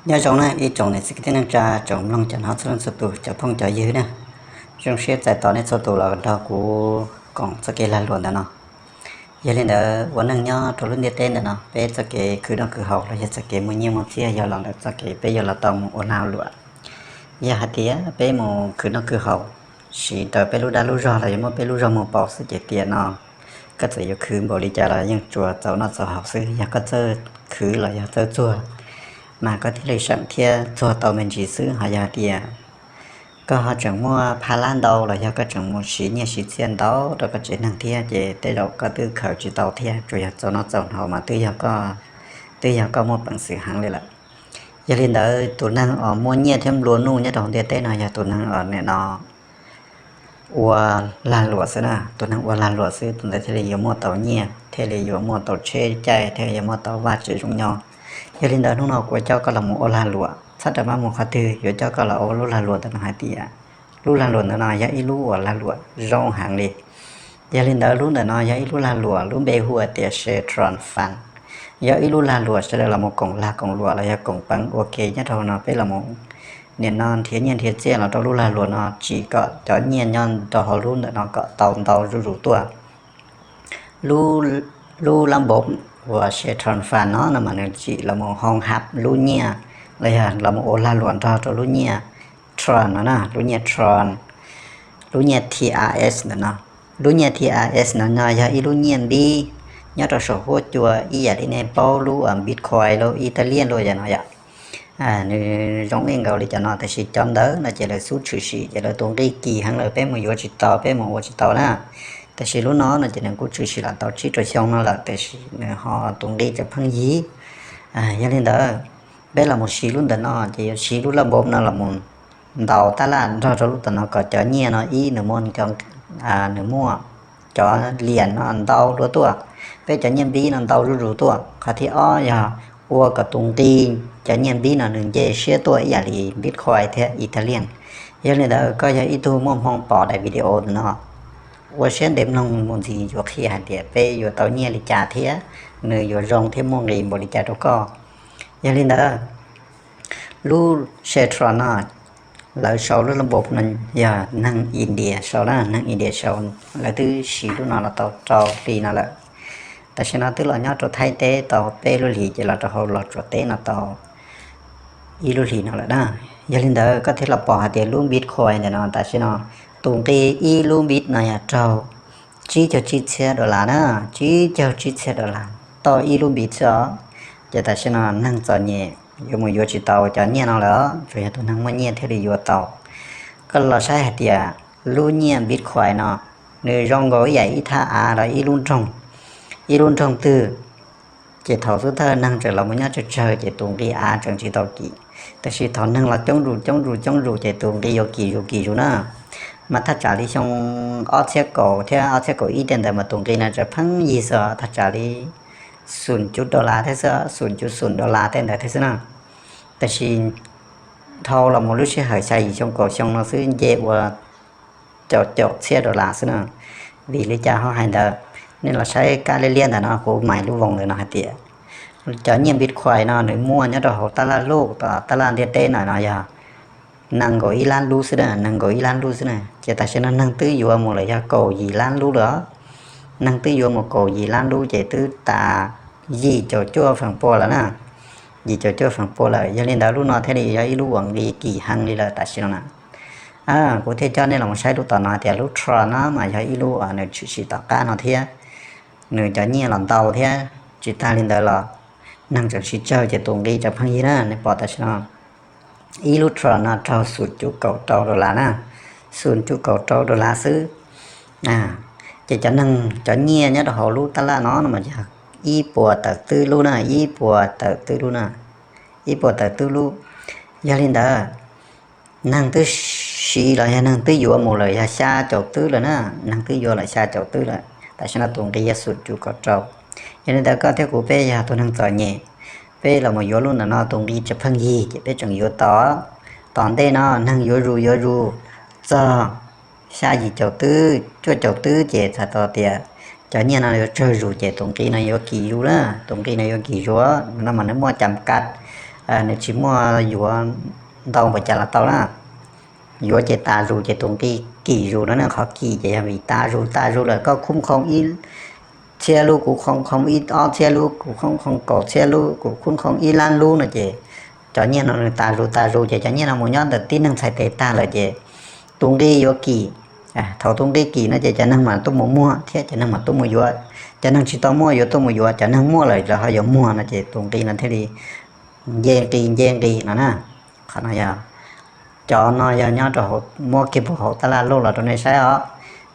Nyob zoo na ib tsoom niam txiv kwv tij neej tsa, tsoom mloog cov hnov txhua leej txhua tus, cov phooj cov ywg na. Zoo siab txais tos nej txhua tus los nrog kuv koom txoj kev lag luam ntawm no. Yog li ntawd ua neej nyob rau lub ntiaj teb ntawm no, peb txoj kev khwv noj khwv haus los yog txoj kev muaj nyiaj muaj txiaj yog los ntawm txoj kev peb yuav los tau mus ua lag luam. Yog hais tias peb mus khwv noj khwv haus, siv raws peb lub dag lub zog los yuav muab peb lub zog mus pauv xwb ces tiam no koj txawm yuav khwv npaum li cas los yeej tsuas txaus noj txaus haus xwb. Yog koj txawj khwv los yog txawj txuag, mas koj thiaj li seem thiab txuag tau me ntsis xwb. Ho yog tias koj ho tseem muaj phaj lab ntau los yog koj tseem mus siv nyiaj siv txiaj ntau rau koj tsev neeg thiab ces tej zaum koj twb khaws tsis tau thiab, tsuas yog txaus noj txaus haus mas twb yog koj, twb yog koj muaj peev xwm heev li lawm. Yog li ntawd tus neeg uas muaj nyiaj thiab nplua nuj nyob rau hauv ntiaj teb no yog tus neeg uas nim no ua lag luam xwb na. Tus neeg ua lag luam xwb tus ntawd thiaj li yuav muaj tau nyiaj, thiaj li yuav muaj tau tsheb caij, thiaj li yuav muaj tau vaj tsev zoo nyob. Yog li ntawd hnub no kuv coj koj los mus ua lag luam, txhob rau maj mus qhov twg, yuav coj koj los ua lub lag luam ntawm no hais tias lub lag luam ntawm no yog ib lub uas lag luam zoo heev li. Yog li ntawd lub ntawm no yog ib lub lag luam lub npe hu tias Citron Fund, yog ib lub lag luam sawv daws los mus koom lag koom luam los yog koom peev ua ke nyob rau no. Peb los mus nim no nrhiav nyiaj nrhiav txiaj los rau lub lag luam no tsim kom cov nyiaj nyob rau hauv lub ntawm no kom tau ntau zuj zus tuaj. Lub lab npauv uas Citron Fund no no mas nws tsim los mus hoo hab lub nyiaj los yog los mus ua lag luam nrog rau lub nyiaj Tron no na, lub nyiaj Tron, lub nyiaj T R S ntawm no. Lub nyiaj T R S no no yog ib lub nyiaj npib nyob rau saum huab cua ib yam li nej paub lub Bitcoin lub Italian lub yam no yom. Nws zoo ib nkaus li cov no tab sis cov ntawd no ces lawv xub tshwm sim ces lawv tus nqi kim heev lawm, peb mus yuav tsis tau, peb mus ua tsis tau na. Tab sis lub no no ces nws kuj tshwm sim los tau tsib rau xyoo no lawm tab sis nws ho tus nqi tseem pheej yig. Yog li ntawd peb los mus siv lub ntawm no ces yuav siv lub laj npauv no los mus ntaus tab laj nrog rau lub ntawm no kom cov nyiaj no ib nws muaj, nws muaj cov lias no ntau dua tuaj, peb cov nyiaj npib no ntau zuj zus tuaj. Qhov thib ob yog ua kom tus nqi cov nyiaj npib no nws nce siab tuaj ib yam li Bitcoin thiab Ethereum. Yog li ntawd koj yog ib tug muaj hmoo pom daim video ntawm no, ua siab ntev mloog mus ntxiv yuav qhia hais tias peb yuav tau nyiaj li cas thiab nws yuav zoo thiab muaj nqis npaum li cas rau koj. Yog li ntawd lub Citron no lawv sau lub laj npauv no yog neeg India sau na, neeg India sau, lawv twb siv lub no los tau rau hli no lawm. Tam sim no twb los nyob rau Thaib teb tau peb lub hlis ces los rau hauv Los Tsuas teb no tau ib lub hlis no lawm na. Yog li ntawd koj thiaj los pom hais tias lub Bitcoin ntawm no tam sim no tus nqi ib lub bit no yog raug tsib caug tsib txhiab dollar na, tsib caug tsib txhiab dollar tau ib lub bit xwb os. Ces tam sim no neeg txom nyem yuav mus yuav tsis tau cov nyiaj no lawm, tsuas yog tus neeg muaj nyiaj thiaj li yuav tau. Koj los saib hais tias lub nyiaj Bitcoin no nws zoo nkaus ib yam ib thaj av los ib lub nroog, ib lub nroog twg ces thaum xub thawj neeg tseem los mus nyob tsawg tsawg ces tus nqi av tseem tsis tau kim, tab sis thaum neeg los coob zus coob zus coob zus ces tus nqi yuav kim zus kim zus na. Mas thaj tsam li xyoo ob txhiab kaum thiab ob txhiab kaum ib tej ntawd mas tus nqi no tseem pheej yig xwb, thaj tsam li xum cuv dollar thiab xwb, xum cuv xum dollar tej ntawd thiab xwb na. Tab sis dhau los mus lub sij hawm xya yim xyoo kaum xyoo no xwb nce ua caum caum txhiab dollar xwb na. Vim li cas ho hais ntawd? Nej los saib kab liab liab ntawm no, kuv mais lub voos ntawm no hais tias cov nyiaj Bitcoin no nws muaj nyob rau hauv tab laj luj, tab laj ntiaj teb no no yog nees nkaum ib lab lub xwb na, nees nkaum ib lab lub xwb na. Ces tam sim no neeg twb yuav mus lawm yog kaum yim lab lub lawm. Neeg twb yuav mus kaum yim lab lub ces twb tas yim caum cuaj feem pua lawm na, yim caum cuaj feem pua lawm. Yog li ntawd lub no thiaj li yog ib lub uas nqi kim heev li lawm tam sim no na. Kuv thiaj coj nej los saib lub tom no tias lub Tron no mas yog ib lub uas nws tshwm sim tom qab no thiab nws cov nyiaj los ntau thiab. Tsis tag li ntawd los neeg tseem sib tsawg ces tus nqi tseem pheej yig na. Nej pom tam sim no ib lub Tron no raug xum cuv kaum rau dollar na, xum cuv kaum rau dollar xwb. Ces cov neeg cov nyiaj nyob rau hauv lub tab laj no no mas yog ib puas tawm twb lub na, ib puas tawm twb lub na, ib puas tawm twb lub. Yog li ntawd neeg twb siv los yog neeg twb yuav mus lawm yog xya caum twb lawm na, neeg twb yuav lawm xya caum twb lawm. Tam sim no tus nqi yog xum cuv kaum rau. Yog li ntawd koj thiab kuv peb yog tus neeg txom nyem, peb los mus yuav lub ntawm no tus nqi tseem pheej yig ces peb tseem yuav tau. Tom ntej no neeg yuav zus yuav zus txog xya yim caum twb cuaj caum twb ces txhais tau tias cov nyiaj no yuav tsawg zus ces tus nqi no yuav kim zus na, tus nqi no yuav kim zus no mas nws muaj cam kav, nws tsis muaj yuav ntau npaum cas los tau na. Yuav ces tas zus ces tus nqi kim zus no na, qhov kim ces yog vim tas zus tas zus lawm koj khub khoo ib txhiab lub, kuv khub khoo ib ob txhiab lub, kuv khub khoo kaum txhiab lub, kuv khub khoo ib lab lub no ces cov nyiaj no nws tas zus tas zus ces cov nyiaj no mus nyob ntawm tib neeg txhais tes tag lawm ces tus nqi yuav kim. Thaum tus nqi kim no ces cov neeg mam tuaj mus muag thiab cov neeg mam tuaj mus yuav. Cov neeg tsis tau muaj yuav tuaj mus yuav, cov neeg muaj lawm lawv ho yuav muag no ces tus nqi no thiaj li nce nqi nce nqi no na. Qhov no yog, cov no yog nyob rau hauv, muab kiag puag hauv tab laj loj los rau nej saib os.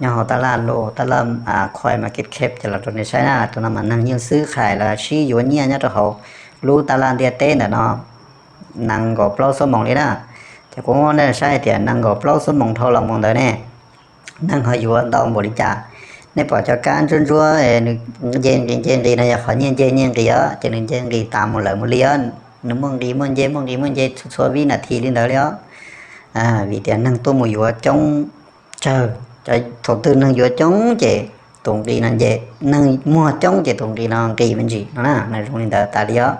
Nyob hauv tab laj loj, tab laj coin market cap ces los rau nej saib na. Tus no mas neeg yeej xwb khais los sib yuav nyiaj nyob rau hauv lub tab laj ntiaj teb ntawm no nees nkaum plaub xuab moos li na. Ces kuv muab nej saib hais tias nees nkaum plaub xuab moos dhau los mus ntawd ne, neeg ho yuav ntau npaum li cas? Nej pom cov kab ntsuab ntsuab nws nce nqis nce nqis no yog qhov nyiaj nce nyiaj nqis os, ces nws nce nqis tas mus lawm mus li os. Nws muaj nqis muaj nce muaj nqis muaj nce txhua txhua vib nas this li ntawd li os. Vim tias neeg tuaj mus yuav coob tsawg, thaum twg neeg yuav coob ces tus nqi no nce, neeg muag coob ces tus nqi no nqis me ntsis no na, nws zoo li ntawd tas li os.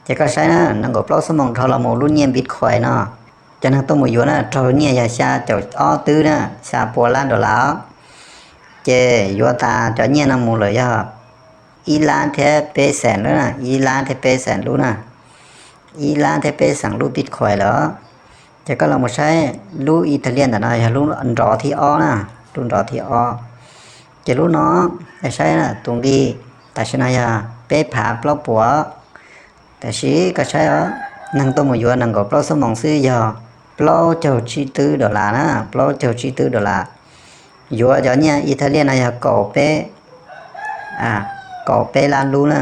Ces koj saib na, nees nkaum plaub xuab moos dhau los mus lub nyiaj Bitcoin no, cov neeg tuaj mus yuav na raug nyiaj yog xya caum ob twb na, xya pua lab dollar os. Ces yuav tas cov nyiaj no mus lawm yog ib lab thiab peb xees lub na, ib lab thiab peb xees lub na, ib lab thiab peb xees lub Bitcoin lawm. Ces koj los mus saib lub Italian ntawm no yog lub nrov thib ob na, lub nrov thib ob. Ces lub no, saib tus nqi tam sim no yog peb phav plaub puas. Tab sis koj saib os, neeg tuaj mus yuav nees nkaum plaub xuab moos xwb yog plaub caug tsib twb dollar na, plaub caug tsib twb dollar. Yuav cov nyiaj Italian no yog kaum peb, kaum peb lab lub na,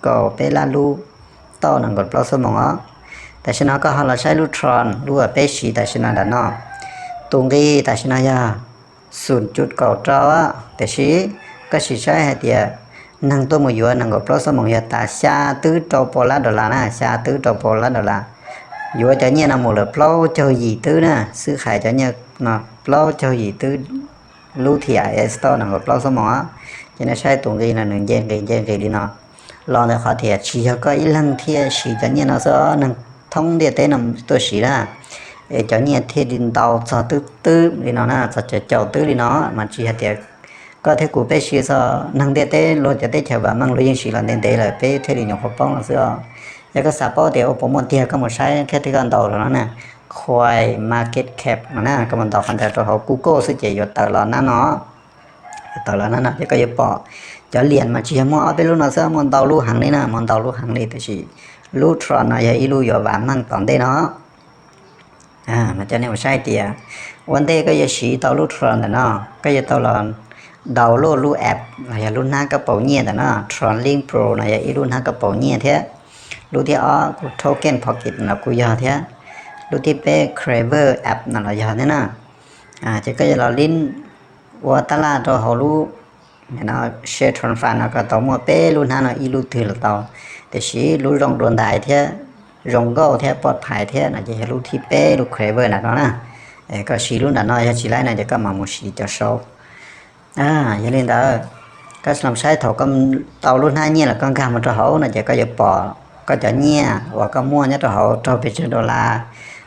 kaum peb lab lub tauj nees nkaum plaub xuab moos os. Tam sim no koj ho los saib lub Tron, lub uas peb siv tam sim no ntawm no, tus nqi tam sim no yog xum cuv kaum rau, tiam sis koj sim saib hais tias neeg tuaj mus yuav nees nkaum plaub xuab moos yog tas xya twb rau pua lab dollar na, xya twb rau pua lab dollar. Yuav cov nyiaj no mus lawm plaub caug yim twb na, xwb hais cov nyiaj no plaub caug yim twb lub T R X tauj nees nkaum plaub xuab moos. Ces nej saib tus nqi no nws nce nqis nce nqis li no. Los ntawm qhov tias tsis yog koj ib leeg thiaj siv cov nyiaj no xwb, neeg thoob ntiaj teb no tuaj siv na, es cov nyiaj thiaj li ntau txog twb twb li no na, txog caum caum twb li no, mas tsis hais tias koj thiab kuv peb siv xwb, neeg ntiaj teb luag cov teb chaws vam meej luag yeej siv los ntev ntev lawm, peb thiaj li nyuam qhuav paub no xwb os. Yog koj xav paub tias ua puas muaj tiag, koj mus saib thiab tias koj ntaus los no na, coin market cap no na, koj mus ntaus qhov ntawd rau hauv Google xwb ces yuav tawm los nab no. Yuav tawm los nab no ces koj yuav pom cov liam mas tsis yog muaj ob peb lub no xwb, muaj ntau lub heev li na, muaj ntau lub heev li, tab sis lub Tron no yog ib lub yuav vam meej tom ntej no. Mas coj nej mus saib tias ua ntej koj yuav siv tau lub Tron ntawm no, koj yuav tau los download lub app los yog lub hnab koj paus nyiaj ntawm no, Tron Link Pro no yog ib lub hnab koj paus nyiaj thiab. Lub thib ob kuv Token Pocket no kuj yog thiab. Lub thib peb Clever app no los yog thiab na. Ces koj yuav los link ua tab laj rau hauv lub Share Tron Fund no, koj tau muaj peb lub hnab no ib lub twg los tau, tiam sis lub zoo dua ntais thiab zoo nkauj thiab poj phais thiab no ces yog lub thib peb, lub Clever ntawm no na. Koj siv lub ntawm no, yog tsis laib no ces koj mam mus siv cov sau. Yog li ntawd, koj los saib thaum koj tau lub hnab nyiaj los koj nkag mus rau hauv no ces koj yuav pom koj cov nyiaj uas koj muaj nyob rau hauv raug pes tsawg dollar,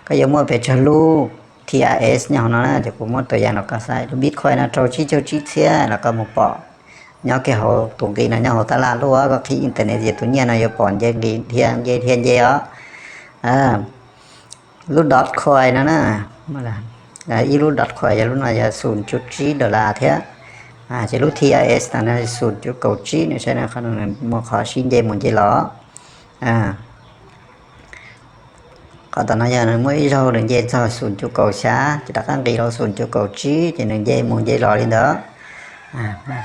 koj yuav muaj pes tsawg lub T R X nyob hauv no na. Ces kuv muab tus yam los koj saib, lub Bitcoin no raug tsib caug tsib txhiab los koj mus pom nyob kiag hauv tus nqi no, nyob hauv tab laj loj, koj qhib internet ces tus nyiaj no yuav pom nce nqi dhia nce dhia nce os. Lub Dogecoin no na, ib lub Dogecoin yog lub no yog xum cuv tsib dollar thiab. Ces lub T R X no xum cuv kaum tsib, nws saib qhov no muaj qhov sib nce mus nce los. Qhov tom no yog nws muaj ib zaug nws nce txog xum cuv kaum xya, ces rov qab nqis rau xum cuv kaum tsib, ces nws nce mus nce los li ntawd.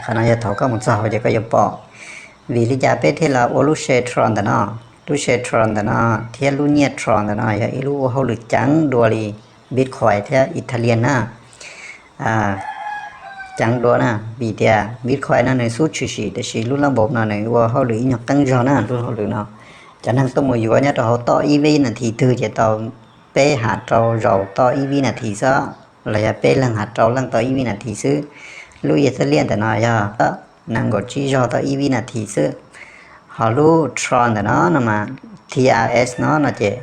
Qhov no yog thaum koj mus txog hauv ces koj yuav pom. Vim li cas peb thiaj los ua lub Share Tron ntawm no? Lub Share Tron ntawm no thiab lub nyiaj Tron ntawm no yog ib lub ua hauj lwm ceev dua li Bitcoin thiab Ethereum na. Ceev dua na, vim tias Bitcoin no nws xub tshwm sim, tiam sis lub lab npaum no nws ua hauj lwm ib nyuag qeeb zog na. Lub hauj lwm no cov neeg tuaj mus yuav nyob rau hauv toj ib vib nas this twg ces tau peb ham rau zaus toj ib vib nas this xwb, los yog peb leeg ham rau leej tau ib vib nas this xwb. Lub Ethereum ntawm no yog nees nkaum tsib zaug tau ib vib nas this xwb. Ho lub Tron ntawm no no mas T R S no no ces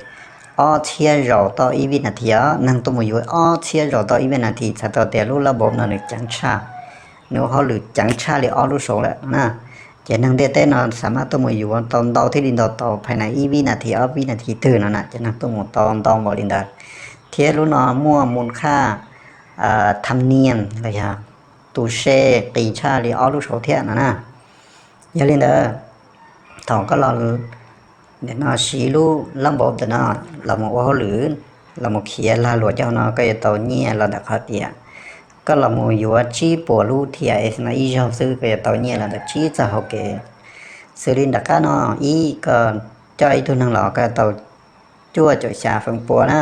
ob txhiab zaus tau ib vib nas this os, neeg tuaj mus yuav ob txhiab zaus tau ib vib nas this txhais tau tias lub lab npauv no nws ceev tshaj, nws ua hauj lwm ceev tshaj li ob lub saud lawm no na. Ces neeg ntiaj teb no xam maj tuaj mus yuav tau ntau thiab li ntau tau phais na ib vib nas this ob vib nas this twg no na, ces neeg tuaj mus tau ntau npaum li ntawd. Thiab lub no muaj mus khaj tham nias los yog tus se qis tshaj li ob lub saud thiab no na. Yog li ntawd, thaum koj los nim no siv lub lab npauv ntawm no los mus ua hauj lwm, los mus khiav lag luam cov no koj yuav tau nyiaj los ntawm qhov tias koj los mus yuav tsib puas lub T R S no ib zaug xwb koj yuav tau nyiaj los ntawm tsib txoj hauv kev. Xws li nram qab no, ib, koj coj ib tug neeg los koj yuav tau cuaj caum xya feem pua na.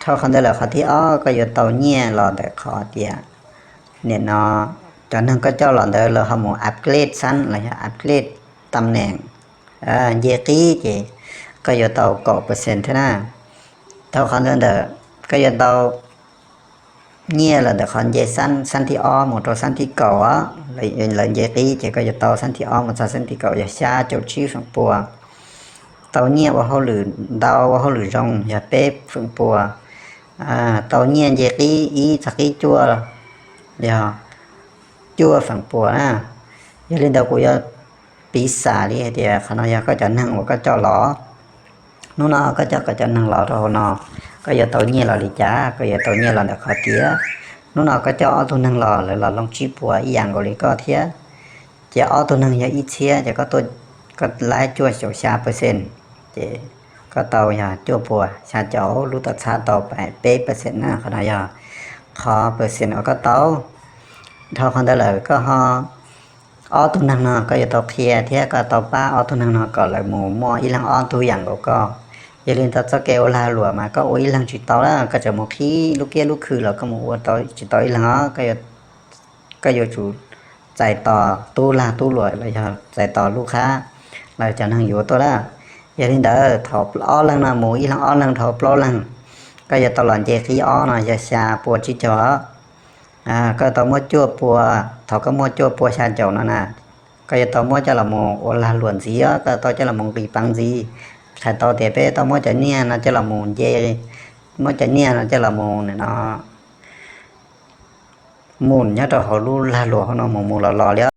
Dhau qhov ntawd lawm qhov thib ob koj yuav tau nyiaj los ntawm qhov tias nim no cov neeg koj coj los ntawd lawv ho mus upgrade xab los yog upgrade tam neem nce qib ces koj yuav tau kaum percent thiab na. Dhau qhov ntawd ntawm koj yuav tau nyiaj los ntawm qhov nce xab, xab thib ob mus rau xab thib kaum, lawv nce qib ces koj yuav tau xab thib ob mus txog xab thib kaum yog xya caum tsib feem pua. Tau nyiaj ua hauj lwm ntau ua hauj lwm zoo yog peb feem pua. Tau nyiaj nce qib ib txog qib cuaj yog cuaj feem pua na. Yog li ntawd kuv yuav piv xam li hais tias qhov no yog koj cov neeg uas koj coj los. Hnub no koj coj koj cov neeg los rau hauv no, koj yuav tau nyiaj los li cas? Koj yuav tau nyiaj los ntawm qhov tias hnub no koj coj ob tug neeg los, lawv los loo tsib puas ib yam nkaus li koj thiab. Ces ob tug neeg yog ib txhiab ces koj laib cuaj caum xya percent, ces koj tau yog cuaj puas xya caum, lub tom txhab tau peb percent na. Qhov no yog qhov percent uas koj tau. Dhau qhov ntawd lawm koj ho ob tug neeg no koj yuav tau qhia thiab koj tau pab ob tug neeg no kom lawv mus muaj ib leeg ob tug yam nkaus koj. Yog li ntawd txoj kev ua lag luam mas koj ua ib leeg tsis tau lawm, koj tseem mus qhib lub kiab lub khw los koj mus ua tsis tau ib leeg os. Koj yuav tsum txais tos tub lag tub luam los yog txais tos lub qhab los cov neeg yuav tuaj lawm. Yog li ntawd thaum ob leeg no mus ib leeg ob leeg dhau plaub leeg, koj yuav tau los nce qib ob no yog xya pua tsib caug. Koj tau muab cuaj pua, thaum koj muaj cuaj pua xya caum no na, koj yuav tau muab coj los mus ua lag luam ntxiv os, koj tau coj los mus nqis peev ntxiv. Hais tau tias peb tau muab cov nyiaj no coj los mus nce, muab cov nyiaj no coj los mus no mus nyob rau hauv lub lag luam hauv no mus mus los los li.